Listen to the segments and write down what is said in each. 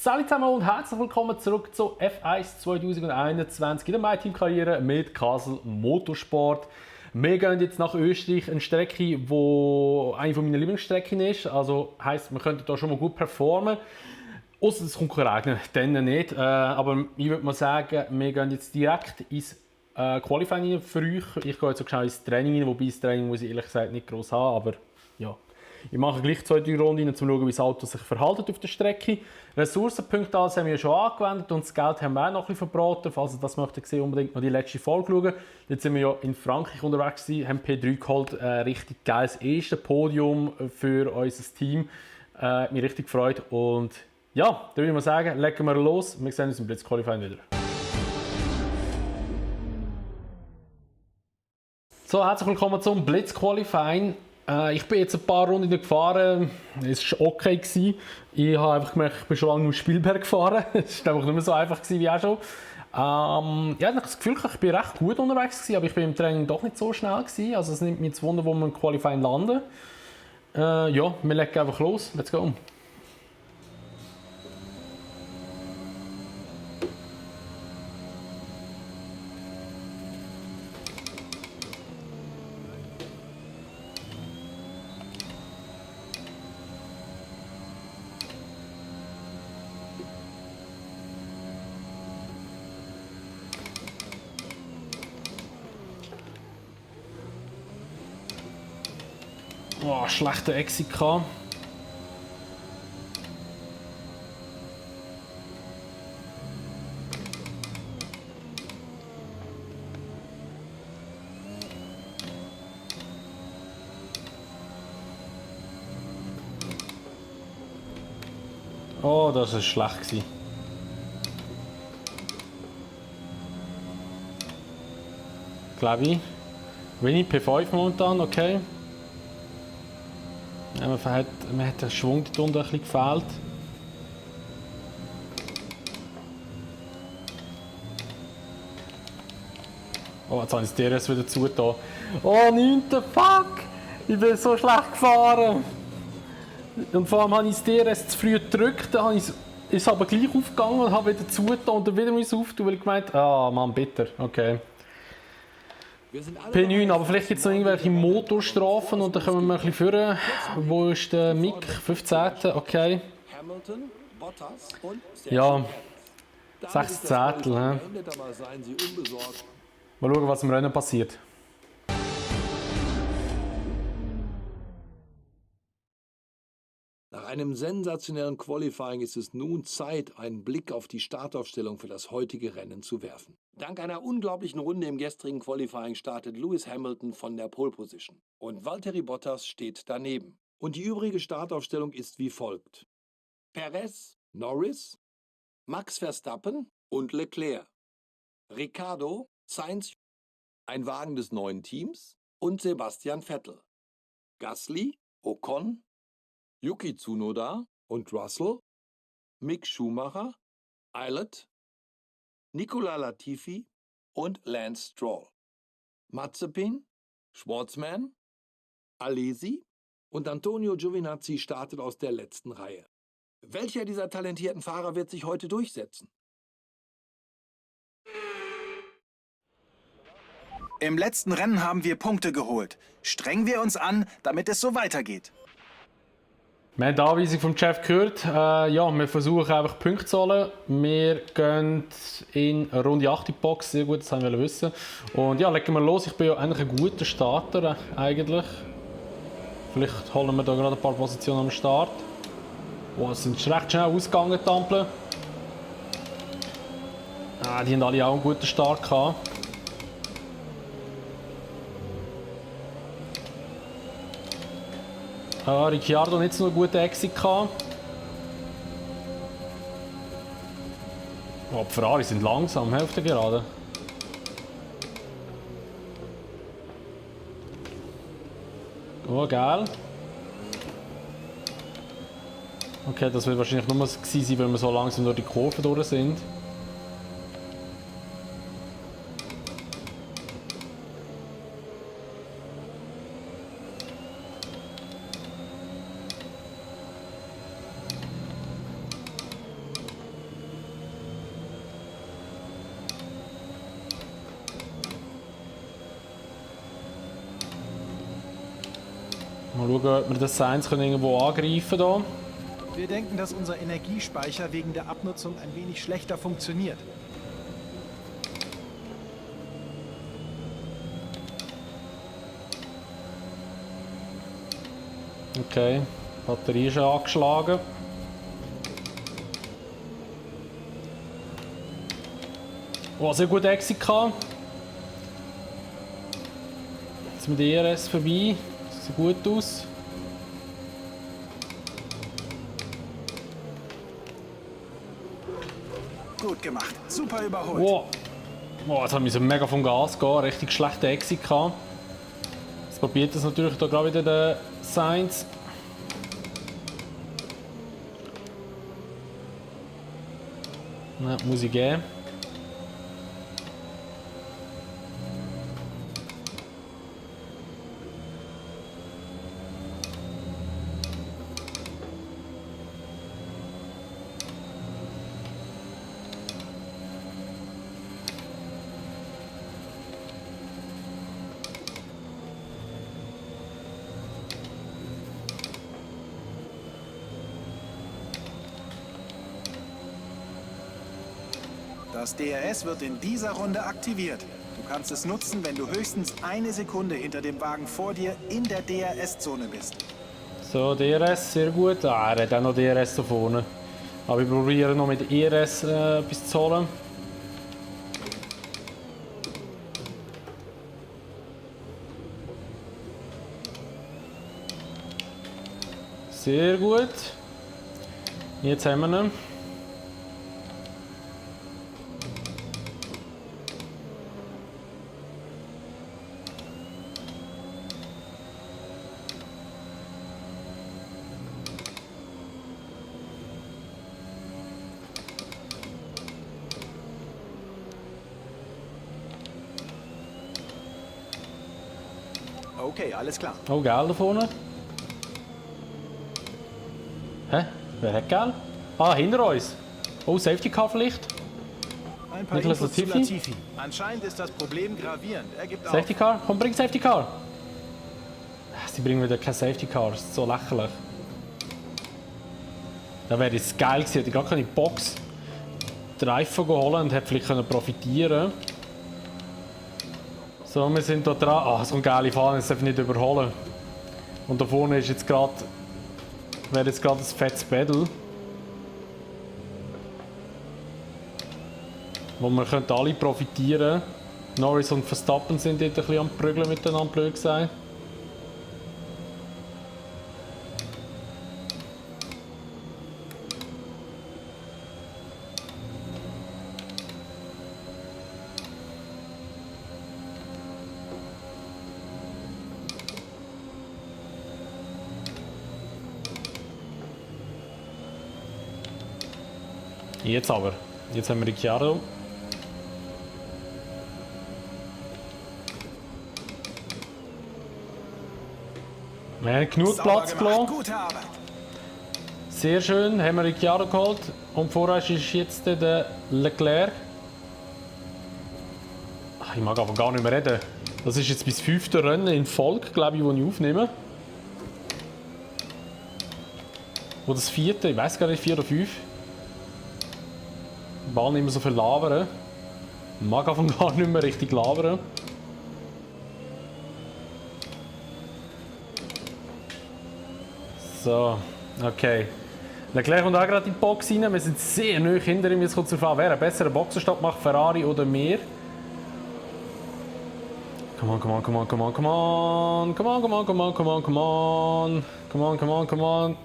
Salut zusammen und herzlich willkommen zurück zu F1 2021 in der MyTeam-Karriere mit Castle Motorsport. Wir gehen jetzt nach Österreich, eine Strecke, die eine meiner Lieblingsstrecken ist. Also heisst, wir könnten hier schon mal gut performen. Ausser es kommt regnen, dann nicht. Aber ich würde mal sagen, wir gehen jetzt direkt ins Qualifying für euch. Ich gehe jetzt so schnell ins Training rein, wobei das Training muss ich ehrlich gesagt nicht gross haben, aber ja. Ich mache gleich 2-3 Runden, um zu schauen, wie das Auto sich verhält auf der Strecke. Ressourcenpunkte haben wir schon angewendet und das Geld haben wir auch noch ein bisschen verbraten. Falls ihr das möchtet sehen, unbedingt noch die letzte Folge schauen. Jetzt sind wir ja in Frankreich unterwegs gewesen, haben P3 geholt. Richtig geiles erstes Podium für unser Team. Hat mich richtig gefreut. Und ja, dann würde ich mal sagen, legen wir los. Wir sehen uns im Blitzqualifying wieder. So, herzlich willkommen zum Blitzqualifying. Ich bin jetzt ein paar Runden gefahren, es war okay. Ich habe einfach gemerkt, ich bin schon lange nur Spielberg gefahren. Es war einfach nicht mehr so einfach wie auch schon. Ich hatte das Gefühl, ich bin recht gut unterwegs, aber ich bin im Training doch nicht so schnell. Also es nimmt mich zu Wunder, wo wir im Qualifying landen. Ja, wir legen einfach los. Let's go. Oh, schlechter Exit gehabt. Oh, das war schlecht. Glaube ich. Wenig P5 momentan, okay. Ja, man hat den Schwung dort unten ein bisschen gefehlt. Oh, jetzt habe ich das DRS wieder zugetan. Oh, 9. Fuck! Ich bin so schlecht gefahren. Und vor allem habe ich das DRS zu früh gedrückt, dann ist es aber gleich aufgegangen und habe wieder zugetan und dann wieder auftun, weil ich gemeint ah Mann, bitter, okay. P9, aber vielleicht gibt es noch irgendwelche Motorstrafen und dann kommen wir ein bisschen führen. Wo ist der Mick? 15. Okay. Ja, 6 Zehntel. Mal schauen, was im Rennen passiert. Nach einem sensationellen Qualifying ist es nun Zeit, einen Blick auf die Startaufstellung für das heutige Rennen zu werfen. Dank einer unglaublichen Runde im gestrigen Qualifying startet Lewis Hamilton von der Pole Position. Und Valtteri Bottas steht daneben. Und die übrige Startaufstellung ist wie folgt: Perez, Norris, Max Verstappen und Leclerc, Ricciardo, Sainz, ein Wagen des neuen Teams und Sebastian Vettel, Gasly, Ocon, Yuki Tsunoda und Russell, Mick Schumacher, Eilert, Nicolas Latifi und Lance Stroll, Mazepin, Schwartzman, Alesi und Antonio Giovinazzi startet aus der letzten Reihe. Welcher dieser talentierten Fahrer wird sich heute durchsetzen? Im letzten Rennen haben wir Punkte geholt. Strengen wir uns an, damit es so weitergeht. Wir haben die Anweisung vom Chef gehört. Ja, wir versuchen einfach Punkte zu holen. Wir gehen in Runde 8 in die Box. Sehr gut, das haben wir wissen. Und ja, legen wir los. Ich bin ja eigentlich ein guter Starter eigentlich. Vielleicht holen wir da gerade ein paar Positionen am Start. Oh, es sind recht schnell ausgegangen, die Ampeln. Die haben alle auch einen guten Start gehabt. Ricciardo nicht so einen guten Exit gehabt. Oh, die Ferrari sind langsam, auf der Gerade. Oh, geil. Okay, das wird wahrscheinlich nur gewesen sein, weil wir so langsam durch die Kurve durch sind. Mal schauen, ob wir das Sainz irgendwo angreifen können. Wir denken, dass unser Energiespeicher wegen der Abnutzung ein wenig schlechter funktioniert. Okay, Batterie ist schon angeschlagen. Oh, sehr gut Exit gehabt. Jetzt mit der ERS vorbei. Das sieht gut aus. Gut gemacht. Super überholt. Wow. Oh, jetzt haben wir mega vom Gas gehen. Richtig schlechter Exit gehabt. Jetzt probiert das natürlich da gerade wieder der Sainz. Ja, muss ich geben. Das DRS wird in dieser Runde aktiviert. Du kannst es nutzen, wenn du höchstens eine Sekunde hinter dem Wagen vor dir in der DRS-Zone bist. So, DRS, sehr gut. Er hat auch noch DRS da vorne. Aber ich probiere noch mit ERS etwas zu holen. Sehr gut. Jetzt haben wir ihn. Okay, alles klar. Oh, geil da vorne. Hä? Wer hat geil? Ah, hinter uns. Oh, Safety Car vielleicht? Ein paar Nicolas Infos zu Latifi? Latifi. Anscheinend ist das Problem gravierend. Er gibt auf. Safety Car? Komm, bring Safety Car! Sie bringen wieder kein Safety Car, das ist so lächerlich. Da wäre es geil gewesen, hätte ich gar keine Box die Reifen holen und hätte vielleicht profitieren können. So, wir sind hier dran. Ah, so eine geile Fahne, das darf ich nicht überholen. Und da vorne ist jetzt gerade, wäre jetzt gerade ein fettes Battle. Wo wir könnten alle profitieren. Norris und Verstappen sind dort ein bisschen am Prügeln miteinander, blöd gesagt. Jetzt aber. Jetzt haben wir Ricciardo. Wir haben genug Sauber Platz gemacht. gelassen. Gute Arbeit. Sehr schön, haben wir Ricciardo geholt. Und vorher ist jetzt der Leclerc. Ach, ich mag aber gar nicht mehr reden. Das ist jetzt das 5. Rennen in Folge, glaube ich, das ich aufnehme. Oder das vierte, ich weiß gar nicht, 4 oder 5. Ball nicht mehr so viel labern. Mag einfach gar nicht mehr richtig labern. So, okay. Leclerc kommt auch gerade in die Box rein. Wir sind sehr nah hinter ihm. Jetzt kommt es darauf an, wer einen besseren Boxenstopp macht, Ferrari oder wir. Come on, come on, come on, come on, come on. Come on, come on, come on, come on, come on. Come on, come on, come on.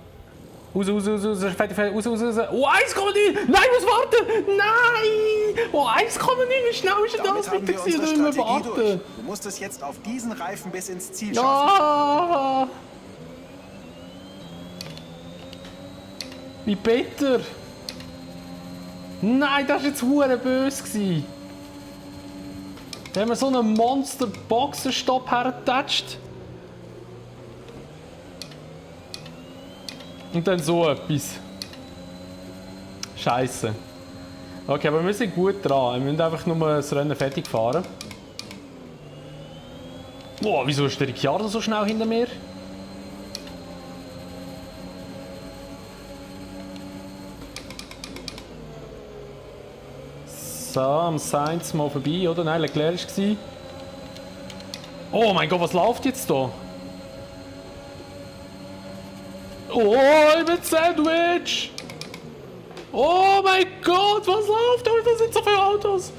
Raus, raus, raus, raus, fertig, fertig, raus, raus, raus. Oh, 1,9! Nein, ich muss warten! Nein! Oh, 1,9! Wie schnell ist denn das bitte gewesen? Da müssen wir warten. Du musst es jetzt auf diesen Reifen bis ins Ziel schaffen. Ja! Wie bitter! Nein, das war jetzt verdammt böse gewesen. Da haben wir so einen Monster-Boxenstopp hergetatscht. Und dann so etwas. Scheiße. Okay, aber wir sind gut dran. Wir müssen einfach nur das Rennen fertig fahren. Boah, wieso ist der Ricciardo so schnell hinter mir? So, am Sainz mal vorbei, oder? Nein, Leclerc war. Oh mein Gott, was läuft jetzt da? Oh, ich bin Sandwich! Oh mein Gott, was läuft da? Da sind so viele Autos!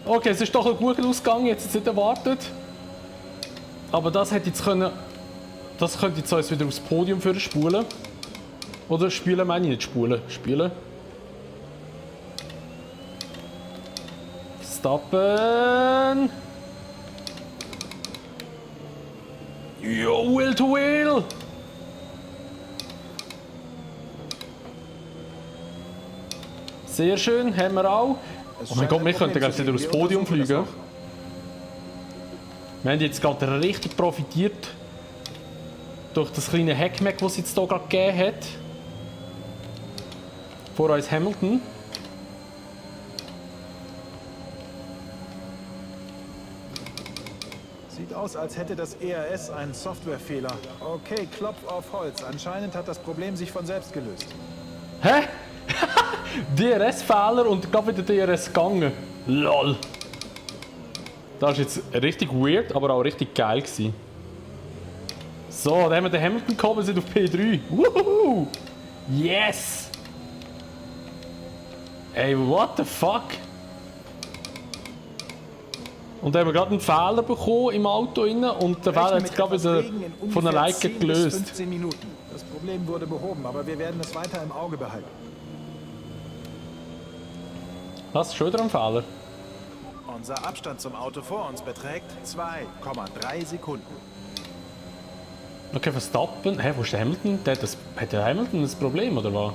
Okay, es ist doch ein guter Ausgang, jetzt nicht erwartet. Aber das hätte jetzt können. Das könnte jetzt uns wieder aufs Podium für spulen. Oder spielen meine ich nicht spulen? Spielen. Stoppen! Yo, Wheel to Wheel! Sehr schön, haben wir auch. Oh mein Gott, wir könnten gleich wieder aufs Podium fliegen. Wir haben jetzt gerade richtig profitiert durch das kleine Heckmeck, das es jetzt hier gerade gegeben hat. Vor uns Hamilton. Sieht aus, als hätte das ERS einen Softwarefehler. Okay, Klopf auf Holz. Anscheinend hat das Problem sich von selbst gelöst. Hä? DRS-Fehler und gerade wieder DRS gegangen. LOL. Das ist jetzt richtig weird, aber auch richtig geil gewesen. So, dann haben wir den Hamilton gekommen, wir sind auf P3. Woohoo! Yes! Ey, what the fuck? Und dann haben wir gerade einen Fehler bekommen im Auto rein und der Fehler hat sich gerade wieder von alleine gelöst. 15 Minuten. Das Problem wurde behoben, aber wir werden es weiter im Auge behalten. Was? Schon wieder ein Fehler? Unser Abstand zum Auto vor uns beträgt 2,3 Sekunden. Okay, Verstappen. Hä, wo ist der Hamilton? Hat der Hamilton ein Problem, oder was?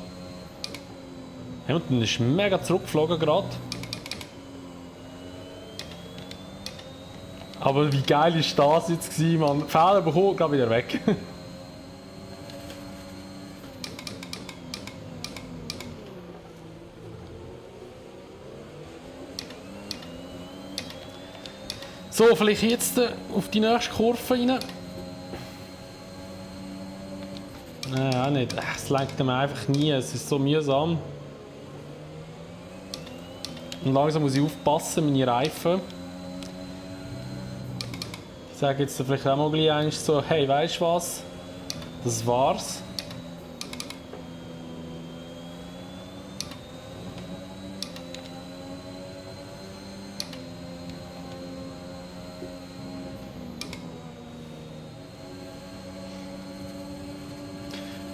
Hamilton ist mega zurückgeflogen gerade. Aber wie geil ist das jetzt gewesen, man? Fehler bekommen, gerade wieder weg. So, vielleicht jetzt auf die nächste Kurve rein. Nein, auch nicht. Es lenkt mir einfach nie. Es ist so mühsam. Und langsam muss ich aufpassen, meine Reifen. Ich sage jetzt vielleicht auch mal gleich einmal so, hey, weißt du was? Das war's.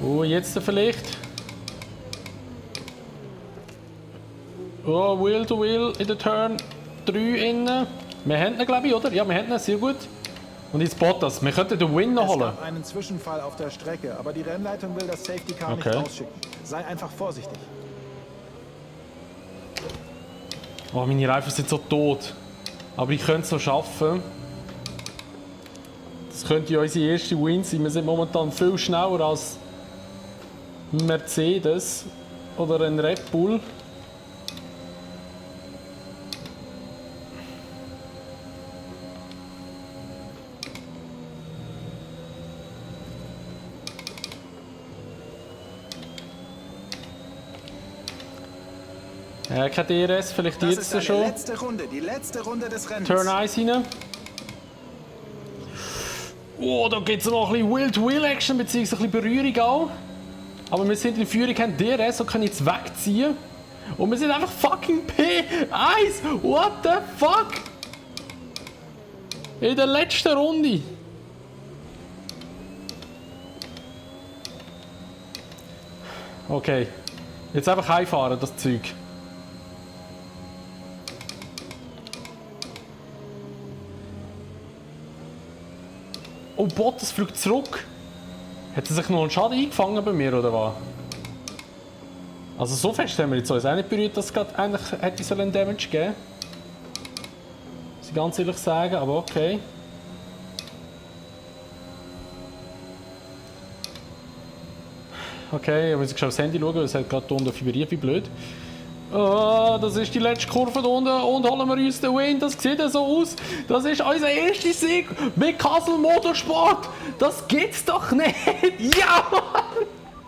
Oh, jetzt vielleicht. Oh, Wheel to Wheel in der Turn 3 innen. Wir haben ihn, glaube ich, oder? Ja, wir haben ihn, sehr gut. Und jetzt Bottas. Wir könnten den Win noch holen. Es gab einen Zwischenfall auf der Strecke, aber die Rennleitung will das Safety Car nicht rausschicken. Sei einfach vorsichtig. Oh, meine Reifen sind so tot. Aber ich könnte es noch schaffen. Das könnte unsere erste Win sein. Wir sind momentan viel schneller als Mercedes oder ein Red Bull. Kein DRS, vielleicht Das jetzt ist schon. die letzte Runde des Rennens. Turn 1 rein. Oh, da gibt es noch ein bisschen Will-to-Will-Action, beziehungsweise ein bisschen Berührung auch. Aber wir sind in Führung, haben DRS und können jetzt wegziehen. Und wir sind einfach fucking P1! What the fuck? In der letzten Runde. Okay. Jetzt einfach heimfahren, das Zeug. Oh, Bottas fliegt zurück. Hat er sich noch einen Schaden eingefangen bei mir, oder was? Also so fest haben wir jetzt uns auch nicht berührt, dass es gerade eigentlich hätte so einen Damage geben. Muss ich ganz ehrlich sagen, aber okay. Okay, ich muss schon aufs Handy schauen, weil es hat gerade hier unten vibriert wie blöd. Oh, das ist die letzte Kurve da unten und holen wir uns den Win. Das sieht ja so aus. Das ist unser erster Sieg mit Kassel Motorsport. Das gibt's doch nicht. Ja, Mann!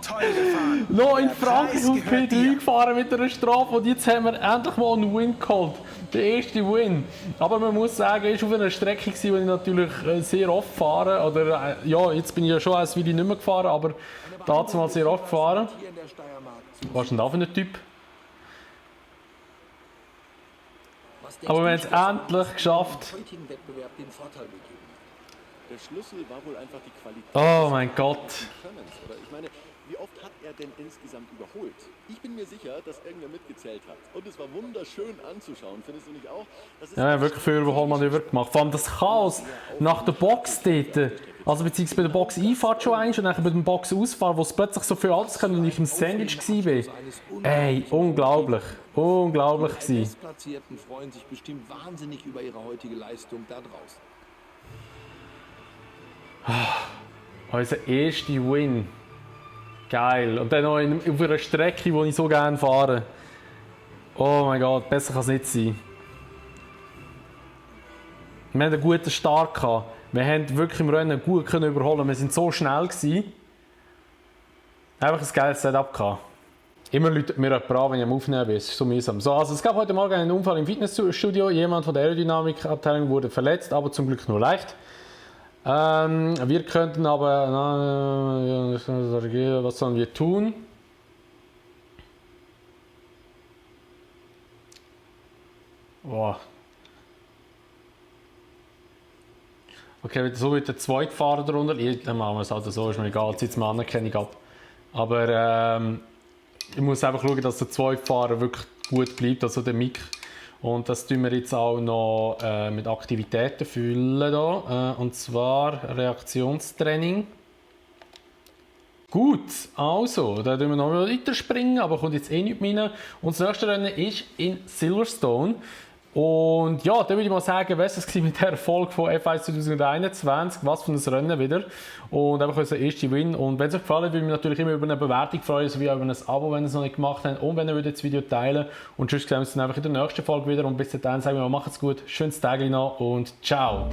Toll gefahren. Noch in Der Frankreich Preis auf gehört P3 dir. gefahren mit einer Strafe und jetzt haben wir endlich mal einen Win geholt. Der erste Win. Aber man muss sagen, es war auf einer Strecke, die ich natürlich sehr oft fahre. Oder, ja, jetzt bin ich ja schon als Willi nicht mehr gefahren, aber dazu mal sehr oft gefahren. Hier in der Steiermark. Was ist denn da für ein Typ? Was denkst Aber wir haben du, es was endlich geschafft. im heutigen Wettbewerb den Vorteil gegeben hat? Der Schlüssel war wohl einfach die Qualität Oh mein Gott. des Könnens. Oder ich meine, wie oft hat er denn insgesamt überholt? Ich bin mir sicher, dass irgendwer mitgezählt hat. Und es war wunderschön anzuschauen, findest du nicht auch? Das ist Ja, wir haben wirklich viel Überholmanöver gemacht. Vor allem das Chaos nach der Box dort. Also beziehungsweise bei der Box Einfahrt schon eins und dann bei der Box Ausfahrt, wo es plötzlich so viel alles können und ich im Sandwich war. Ey, unglaublich. Unglaublich Die gewesen. Bestplatzierten freuen sich bestimmt wahnsinnig über ihre heutige Leistung da draußen. Unser erster Win. Geil. Und dann noch auf einer Strecke, die ich so gerne fahre. Oh mein Gott, besser kann es nicht sein. Wir hatten einen guten Start gehabt. Wir haben wirklich im Rennen gut können überholen. Wir sind so schnell gewesen. Einfach ein geiles Setup gehabt. Immer läutet mir jemand an, wenn ich am Aufnehmen bin. Es ist so mühsam. So, also es gab heute Morgen einen Unfall im Fitnessstudio. Jemand von der Aerodynamikabteilung wurde verletzt, aber zum Glück nur leicht. Wir könnten aber... was sollen wir tun? Boah. Okay, so wird der zweite Fahrer darunter. Dann machen wir es halt so, ist mir egal, zieht mir Anerkennung ab. Aber ich muss einfach schauen, dass der zweite Fahrer wirklich gut bleibt, also der Mick. Und das tun wir jetzt auch noch mit Aktivitäten füllen. Da. Und zwar Reaktionstraining. Gut, also, da tun wir noch weiter springen, aber kommt jetzt eh nicht mehr rein. Und das nächste Rennen ist in Silverstone. Und ja, da würde ich mal sagen, was war mit der Erfolg von F1 2021? Was für ein Rennen wieder. Und einfach unser erster Win. Und wenn es euch gefallen hat, würde ich mich natürlich immer über eine Bewertung freuen, sowie auch über ein Abo, wenn ihr es noch nicht gemacht habt. Und wenn ihr das Video teilen würdet. Und sonst sehen wir uns dann einfach in der nächsten Folge wieder. Und bis dahin sagen wir mal, macht's gut, schönes Tag noch und ciao.